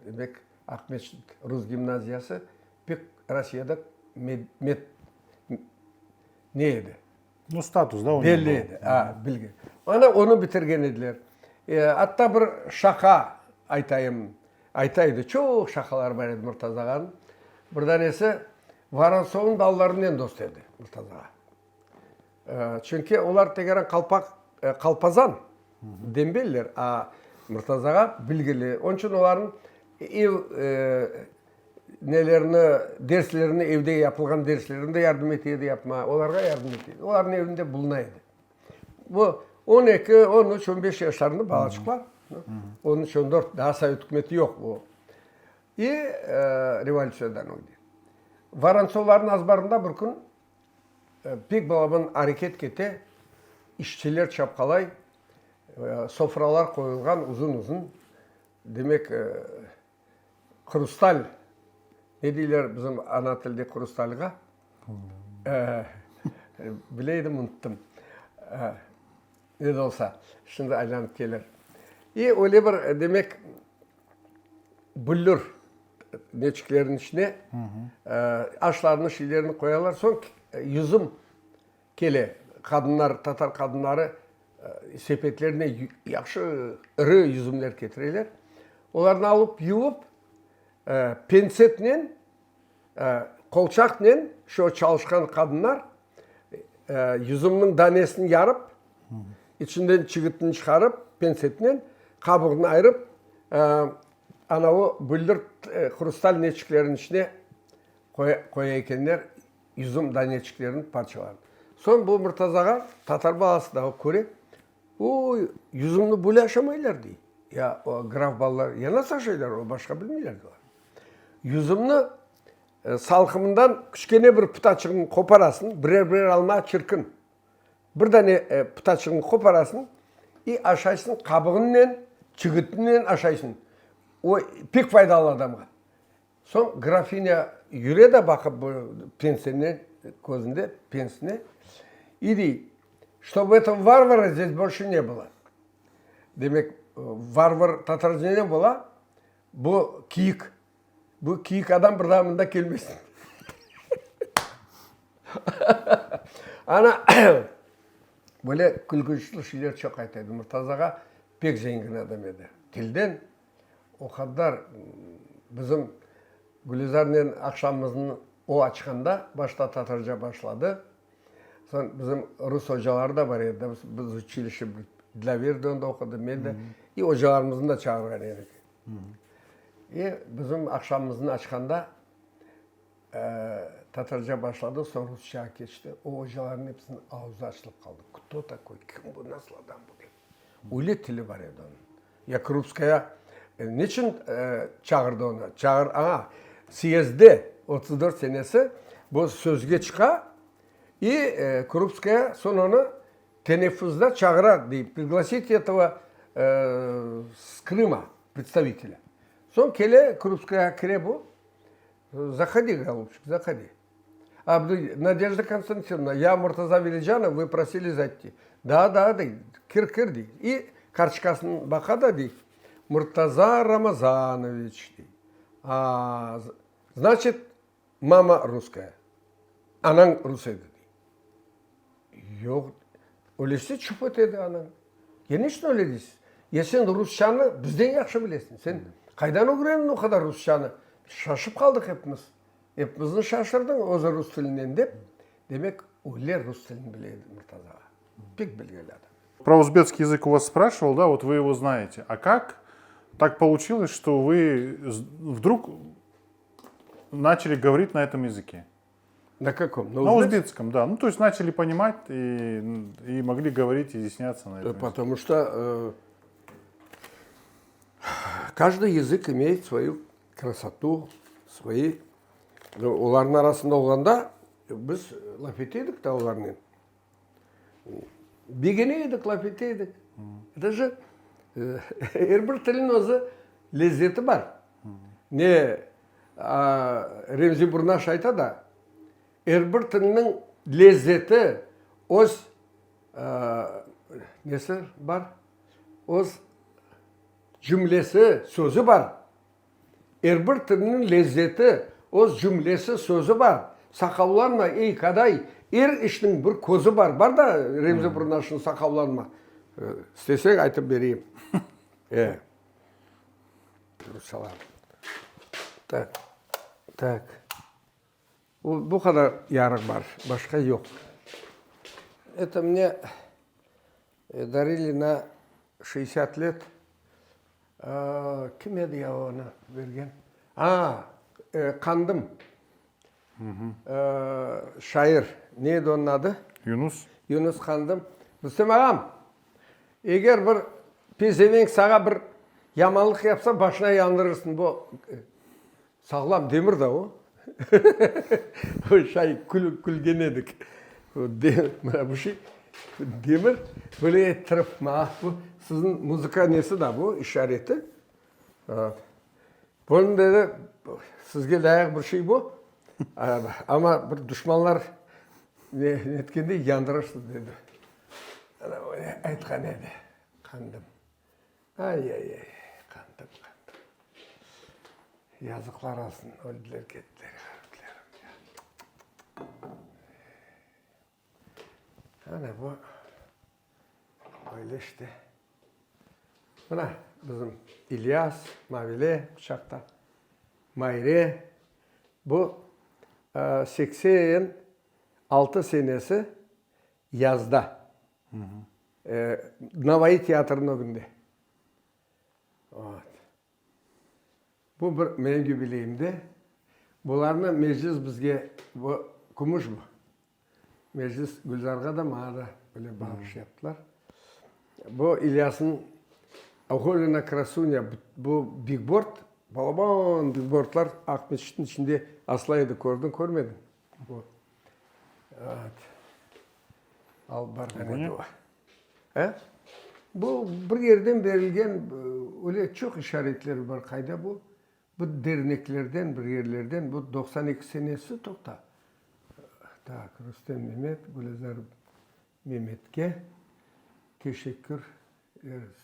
demek, Aqmescit rus gimnaziyası pek Rossiyada med, med, ne edi? Nu, status, da, Belli edi, a, bilgi. Ana, onı bitirgen ediler. Atta bir şaqa aytayım, ayta edi, çoq şaqaları bar edi Murtaza ağanıñ. Bir danesi, Vorontsovnıñ balalarınen dost edi Murtaza ağa. Çünki olar tegeren qalpaq, qalpazan, dembeller, a Murtaza ağa bilgili. Onıñ içün olarnıñ ev nelerini, derslerini, evde yapılğan derslerini de yardım ete edi yapmağa, olarğa yardım ete edi. Olarnıñ evinde buluna edi. Bu 12, 13, 15 yaşlarında balaçıqlar, 13, 14, daa sovet ükümeti yoq bu. İ revolütsiyadan ögde. Vorontsovlarnıñ azbarında bir kün pek balaban areket kete, işçiler çapqalay, sofralar qoyulğan uzun-uzun, demek, Hrustal, ne deyler bizim ana tilde hrustalğa? Bile edim, unuttım. Ne de olsa, şimdi aylanıp kelir. İ öyle bir, demek, büllür neçiklerniñ içine aşlarnı, şeylerni qoyalar, soñ yüzüm Kele, qadınlar, tatar qadınları sepetlerine yahşı iri yüzümler ketireler. Olarnı alıp yuvıp, pentsetnen, qolçaqnen şu çalışqan qadınlar yüzümniñ danesini yarıp, içinden çigitini çıqarıp, pentsetnen qabuğını ayırıp, anavı büldür hrustal neçiklerniñ içine qoya ekenler. Yüzüm daneçiklerini parçaladı. Soñ bu Murtazağa, tatar balası da, o köre, Oy, yüzümni böyle aşamaylar, dey. Ya o graf balalar, ya nasıl aşaylar, o başqa bilmeyler, diyorlar. Yüzümni salqımından kiçkene bir pıtaçığını qoparasıñ, birer-birer alma çirkin. Bir dane pıtaçığını qoparasıñ i aşaysıñ, qabığınen, çigitinen aşaysıñ. O pek faydalı adamğa. Soñ grafinya yüre de baqıp bu pensine, közünde pensine, i dey, Ştob etogo varvara zdes bolşe ne bylo. Demek, varvar tatarca ne bola? Bu kiyik. Bu kiyik adam bir daa mında kelmesin. Ana, böyle külkünçli şeyler çoq ayta edi. Murtaza ağa pek zengin adam edi. Tilden O qadar bizim Gülizarnen aqşamımıznı o açqanda, başta tatarca başladı, soñ bizim rus ocaları da bar edi, biz uçilişe Dlâver de onda oqudı, men de, i ocalarımıznı da çağırğan edik. İ bizim aqşamımıznı açqanda. Tatarca başladı, soñ rusçağa keçti. O ocalarnıñ episiniñ ağzı açılıp qaldı. Kto takoy, kim bu, nasıl adam bu dep. Öyle tili bar edi onıñ. Ya Krupskaya niçün çağırdı onı? Çağır, a, syezdde, 34 senesi, bu sözge çıqa, i Krupskaya soñ onı teneffüsda çağıra, dey, priglasite etogo s Krıma predstavitelâ. Soñ kele, Krupskayağa kire bu, Zahodi, golubçik, zahodi. A, Nadejda Konstantinovna, ya Murtaza Velicanov, vı prosili zayti. Da, da, dey, kir, kir, dey. I kartoçkasını baqa da, dey, Murtaza Ramazanoviç, dey. A, znaçit, mama russkaya, anañ rus edi, dey. Yoq, öylese çuput edi anañ. Ya ne içün öyle deysiz? Ya sen rusçanı bizden yahşı bilesiñ. Sen qaydan ögrendiñ o qadar rusçanı? Şaşıp qaldıq epimiz. Epimizni şaşırdıñ özü rus tilinen dep. Demek, öyle rus tilini bile edi Murtaza ağa. Pek bilgili adam. Про узбекский язык у вас спрашивал, да, вот вы его знаете. А как так получилось, что вы вдруг начали говорить на этом языке? На каком? На, на узбекском, да. Ну, то есть начали понимать и, и могли говорить, изъясняться на этом. Потому что э, каждый язык имеет свою красоту, свои... Olarnıñ arasında olğanda biz laf ete edik de olarnen. Begene edik, laf ete edik. Это же er bir tilniñ özü lezzeti bar. Ne Remzi Burnaş ayta da, er bir tilniñ lezzeti öz nesi bar, öz cümlesi, sözü bar. Er bir tilniñ lezzeti, öz cümlesi, sözü bar. Saqavlanma, ey, kaday, er işniñ bir közü bar. Bar da Remzi Burnaşnıñ Saqavlanma. İsteseñ aytıp bereyim. E. Rusçalar. Tak. Tak. Bu qadar yarıq bar, başqa yoq. Это мне darili na şeşdesât let. Kim edi ya onı bergen? A, Qandım. Şair. Ne edi onıñ adı? Yunus. Yunus Qandım. Rustem ağam, eger bir pezevenk saña bir yamanlıq yapsa, başına yandırırsıñ. Bu Sağlam demir da o. Şay külgen edik. Mına bu şey demir böyle ettirip, ma bu siziñ muzıka nesi da bu, işareti. Bunı dedi, sizge lâyıq bir şey bu, amma bir duşmanlar netkende yandırırsız dedi. Ana öyle aytqan edi, qandım. Ay-ay-ay, qandım, qandım. Yazıqlar olsun, öldiler kettiler ğariplerim ya. Ana bu, öyle işte. Mına bizim İlyas, Mavile quçaqta, Mayre. Bu 86 senesi yazda. Navai teatrınıñ ögünde. Vot. Bu bir menim yubileyimde. Bularnı meclis bizge, bu kümüş bu. Meclis Gülzarğa da, maña da böyle bağış yaptılar. Bu İlyasnıñ Ogolena krasunya, bu bigboard, balaban bigboardlar Aqmescitniñ içinde asıla edi, kördiñ, körmediñ? Bu. Vot. Alıp barğan edi o. E? Bu bir yerden berilgen öyle çoq işaretler bar. Qayda bu? Bu derneklerden, bir yerlerden. Bu 92 senesi, toqta. Tak, Rustem Memet, Gülizar Memetke teşekkür ederiz.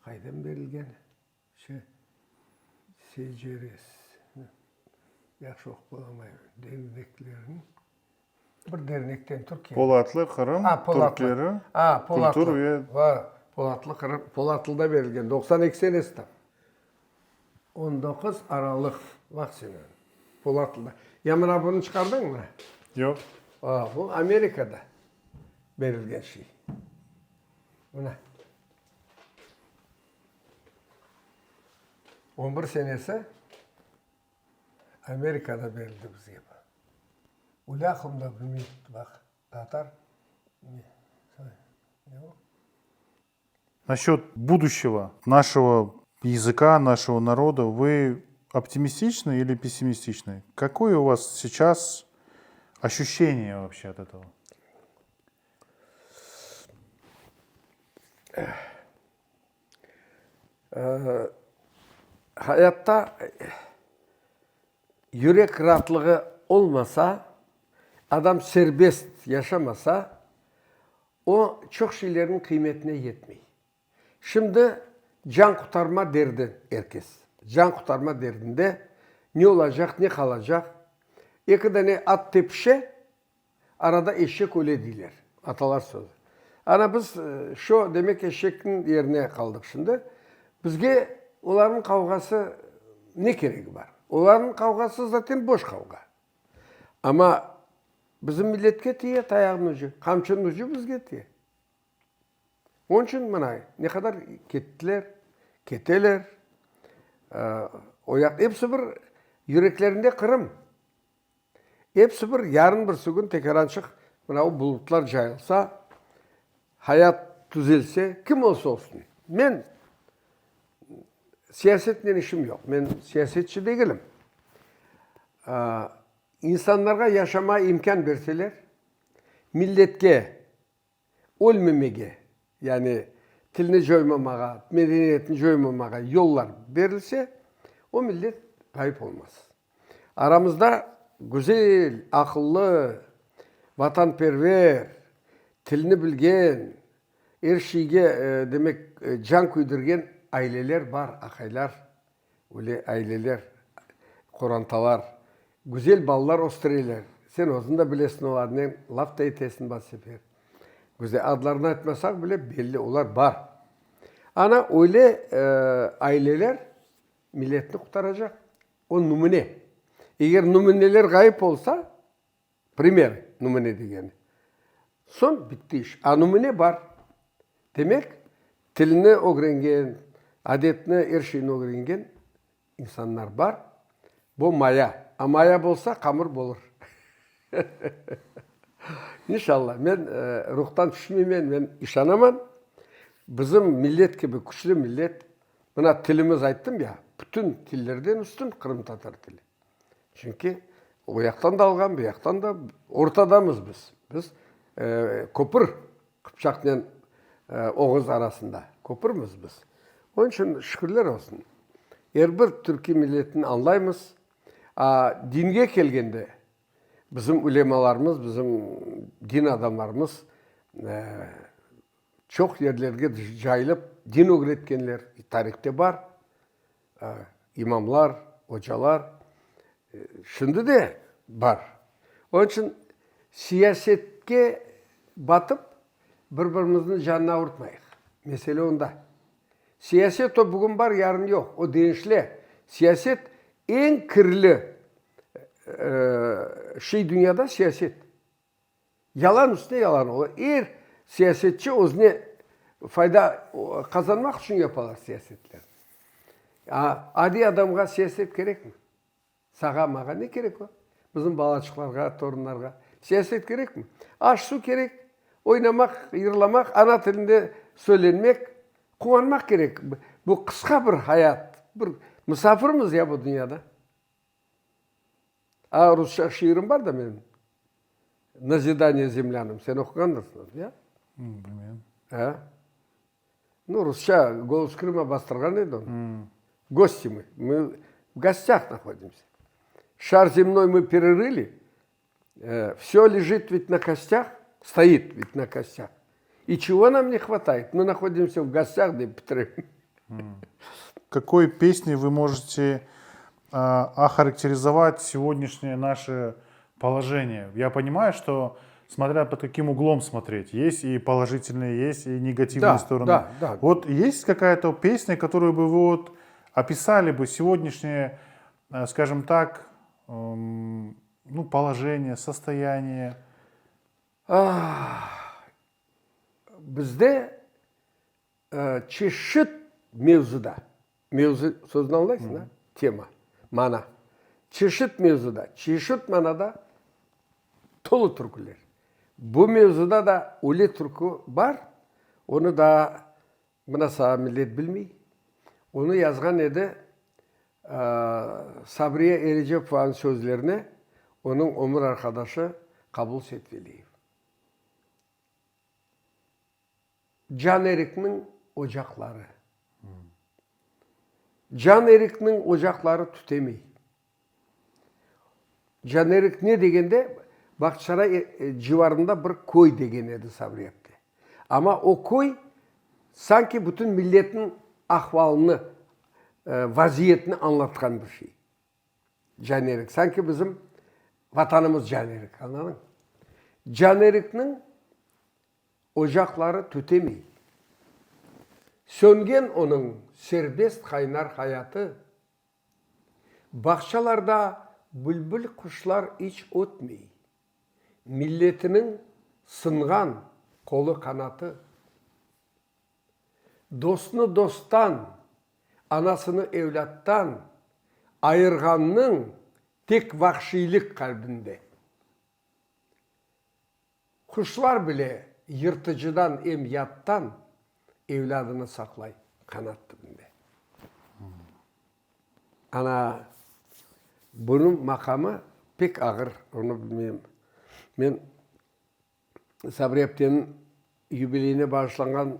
Qaydan berilgen? Şe, Seceres, yahşı oqup olamayım, derneklerniñ, bir dernekten, Türkiye. Polatlı Qırım türkleri kültür ve. Polatlı Qırım, Polatlıda berilgen, 92 senesi tam. 19 Aralıq, baq sen, Polatlıda. Ya mına bunı çıqardıñmı? Yoq. Bu Amerikada berilgen şey. Mına. On bir senesi Amerikada berildi bizge bu. Ulâhım da bilmey, baq, tatar, ne, ne o? Насчет будущего нашего языка, нашего народа, вы оптимистичны или пессимистичны? Какое у вас сейчас ощущение вообще от этого? Hayatta yürek raatlığı olmasa, adam serbest yaşamasa, o, çoq şeylerniñ qıymetine yetmey. Şimdi can qurtarma derdi er kes. Can qurtarma derdinde ne olacaq, ne qalacaq. Eki dane at tepişe, arada eşek öle deyler, atalar sözü. Ana biz şo, demek, eşekniñ yerine qaldıq şimdi. Bizge olarnıñ qavğası ne keregi bar? Olarnıñ qavğası zaten boş qavğa. Amma bizim milletke tiye tayağınıñ ucu, qamçınıñ ucu bizge tiye. Onıñ içün mına ne qadar kettiler, keteler, o yaq episi bir yüreklerinde Qırım. Episi bir yarın-birsi kün tekârançıq mına o bulutlar cayılsa, hayat tüzelse, kim olsa olsun, men Siyasetnen işim yoq, men siyasetçi degilim. İnsanlarğa yaşamağa imkân berseler, milletke ölmemege, yani tilni coymamağa, medeniyetni coymamağa yollar berilse, o millet ğayıp olmaz. Aramızda güzel, aqıllı, vatanperver, tilni bilgen, Er şeyge, demek, can küydirgen aileler bar, aqaylar, öyle aileler, qorantalar, güzel balalar östüreler. Sen özüñ de bilesiñ olarnen, laf da etesiñ bazı sefer. Güzel, adlarını aytmasaq bile belli, olar bar. Ana, öyle aileler milletni qurtaracaq. O nümüne. Eger nümüneler ğayıp olsa, Primer, nümüne degeni. Soñ bitti iş. A nümüne bar. Demek, tilni ögrengen, adetni, er şeyni ögrengen insanlar bar. Bu maya. A maya bolsa, qamır bolur. İnşallah. Men ruhtan tüşmeymen, men işanaman. Bizim millet kibi küçlü millet, mına tilimiz ayttım ya, bütün tillerden üstün qırımtatar tili. Çünki o yaqtan da alğan, bu yaqtan da, ortadamız biz. Biz köpür, Qıpçaqnen Oğuz arasında köpürmiz biz. Onıñ içün şükürler olsun. Er bir türkiy milletni añlaymız. A dinge kelgende, bizim ülemalarımız, bizim din adamlarımız çoq yerlerge cayılıp din ögretkenler, tarihte bar. İmamlar, ocalar şimdi de bar. Onıñ içün siyasetke batıp, bir-birimizniñ canını avurtmayıq. Mesele onda. Siyaset o bugün bar, yarın yoq. O deñişile. Siyaset eñ kirli şey dünyada siyaset. Yalan üstüne yalan ola. Er siyasetçi özüne fayda qazanmaq içün yapalar siyasetler. A, adiy adamğa siyaset kerekmi? Sağa, mağa ne kerek o? Bizim balaçıqlarğa, torunlarğa siyaset kerekmi? Aş-suv kerek, oynamaq, yırlamaq, ana tilinde söylenmek, quvanmaq kerek. Bu qısqa bir hayat, bir musafirmiz ya bu dünyada. A, rusça şiirim bar da menim, Nazidaniye zemlânam, sen oquğandırsıñ onı, ya? Bilmeyim. A? Nu, rusça Golos Krıma bastırğan edi onı. Gosti mı, mı v gostâh nahodimsâ. Şar zemnoy mı pererıli, vsё lejit ved na kostâh, stoit ved na kostâh, i çego nam ne hvatayet, mı nahodimsâ v gostâh dep bitirem. Kakoy pesney вы можете охарактеризовать сегодняшнее наше положение? Я понимаю, что смотря под каким углом смотреть, есть и положительные, есть и негативные Да, стороны. да, да. Вот есть какая-то песня, которую бы вы вот описали бы сегодняшнее, скажем так, ну, положение, состояние? Bizde Çeşit mevzuda, mevzu sözüni añlaysıñ, a? Tema, mana. Çeşit mevzuda, çeşit manada tolu türküler. Bu mevzuda da öyle türkü bar, onı daa mına sağa millet bilmey. Onı yazğan edi Sabriye Erecepovanıñ sözlerine onıñ ömür arqadaşı Qabul Setveliyev. Can Erikniñ ocaqları. Can Erikniñ ocaqları tütemey. Can Erik ne degende, Bağçasaray civarında bir köy degen edi Sabri apte. Amma o köy sanki bütün milletniñ ahvalını, vaziyetini añlatqan bir şey. Can Erik, sanki bizim Vatanımız Can Erik, añladıñ? Can Erikniñ Ocaqları tütemey. Söngen onıñ serbest qaynar hayatı. Bağçalarda bülbül quşlar iç ötmey. Milletiniñ sınğan qolu-qanatı. Dostnı dosttan, anasını evlâttan ayırğannıñ tek vahşiylik qalbinde. Quşlar bile yırtıcıdan em yattan evlâdını saqlay qanat tübünde. Ana, bunıñ maqamı pek ağır, onı bilmeyim. Men Sabri apteniñ yubileyine bağışlanğan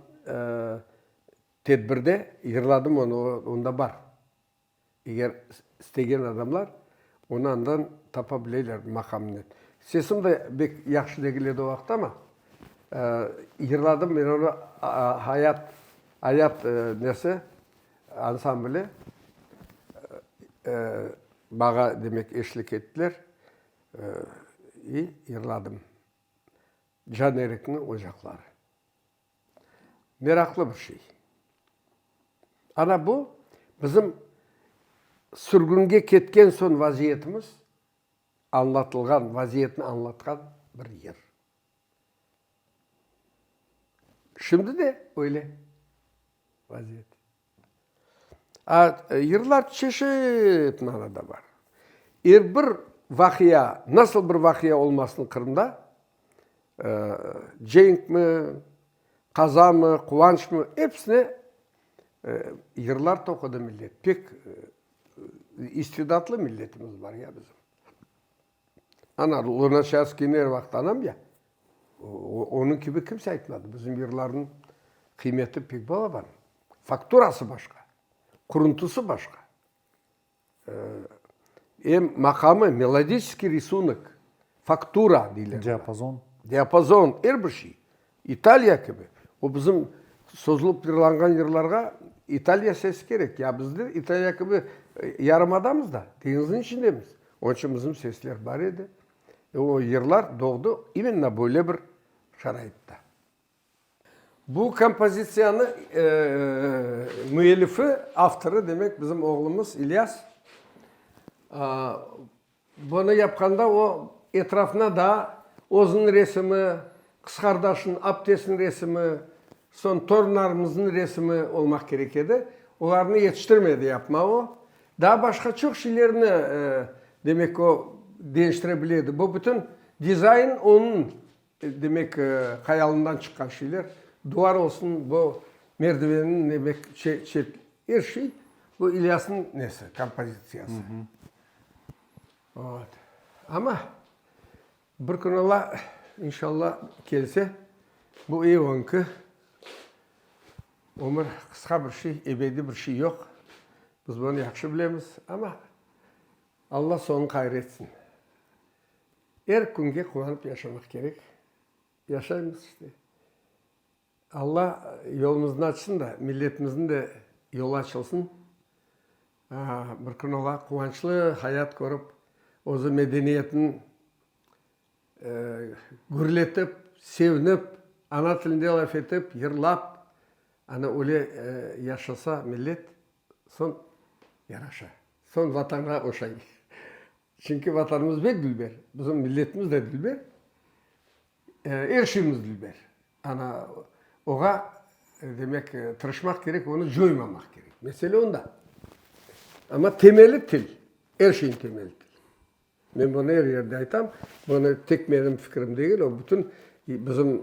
tedbirde yırladım onı, onda bar. Eger istegen adamlar onı andan tapa bileler maqamnen. Sesim de bek yahşı degil edi o vaqıtta, amma yırladım men onı Hayat, Ayat nesi, ansambli maña demek eşlik ettiler i yırladım. Can Erikniñ ocaqları. Meraqlı bir şey. Ana bu, bizim sürgünge ketken soñ vaziyetimiz añlatılğan, vaziyetni añlatqan bir yır. Şimdi de öyle vaziyet. A, yırlar çeşit manada bar. Er bir vaqia, nasıl bir vaqia olmasın Qırımda, cenkmi, qazamı, quvançmı, episine yırlar toqudı millet. Pek istidatlı milletimiz bar ya bizim. Ana, Lunaçarskiyni er vaqıt anam ya, onıñ kibi kimse aytmadı. Bizim yırlarnıñ qıymeti pek balaban. Fakturası başqa, quruntısı başqa. Em maqamı, melodiçeskiy risunok, faktura deyler. Diapazon. Diapazon, er bir şey. İtaliya kibi. O bizim sozulıp yırlanğan yırlarğa İtaliya sesi kerek. Ya bizler İtaliya kibi yarımadamız da, deñizniñ içindemiz. Onıñ içün bizim sesler bar edi. Ve o yırlar doğdı imenno böyle bir şaraitta. Bu kompozitsiyanı müellifi, avtorı, demek, bizim oğlumız İlyas. Bunı yapqanda o, etrafına daa özüniñ resimi, qız qardaşınıñ, aptesiniñ resimi, soñ torunlarımıznıñ resimi olmaq kerek edi. Olarnı yetiştirmedi yapma o. Daa başqa çoq şeylerni, demek, o deñiştire bile edi. Bu bütün dizayn onıñ, demek, hayalından çıqqan şeyler. Duvar olsun, bu merdivenniñ, demek, çet, er şey bu İlyasnıñ nesi, kompozitsiyası. Vot. Amma bir kün Alla, inşalla, kelse, bu ev onıñki. Ömür qısqa bir şey, ebediy bir şey yoq. Biz bunı yahşı bilemiz. Amma Alla soñun hayır etsin. Er künge quvanıp yaşamaq kerek. Yaşaymız işte. Alla yolumıznı açsın da, milletimizniñ de yolu açılsın. Bir kün ola quvançlı hayat körip, özü medeniyetini gürletip, sevinip, ana tilinde laf etip, yırlap, ana öyle yaşasa millet, soñ yaraşa, soñ Vatanğa oşay. Çünki Vatanımız bek dülber, bizim milletimiz de dülber. Er şeyimiz dülber. Ana, oğa, demek, tırışmaq kerek, onı coymamaq kerek. Mesele onda. Amma temeli til. Er şeyniñ temeli til. Men bunı er yerde aytam. Bunı tek menim fikrim degil, o bütün bizim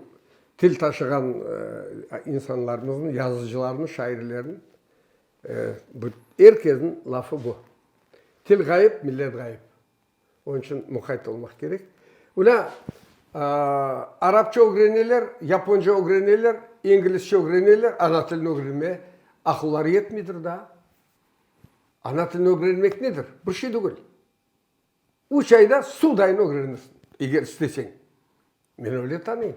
til taşığan insanlarımıznıñ, yazıcılarnıñ, şairlerniñ, er kesniñ lafı bu. Til ğayıp, millet ğayıp. Onıñ içün muqayt olmaq kerek. Ula, arapça ögreneler, yaponca ögreneler, inglizce ögreneler, ana tilini ögrenmeye aqılları yetmeydir daa. Ana tilini ögrenmek nedir? Bir şey degil. Üç ayda suvdayın ögrenirsiñ, eger isteseñ. Men öyle tanıyım.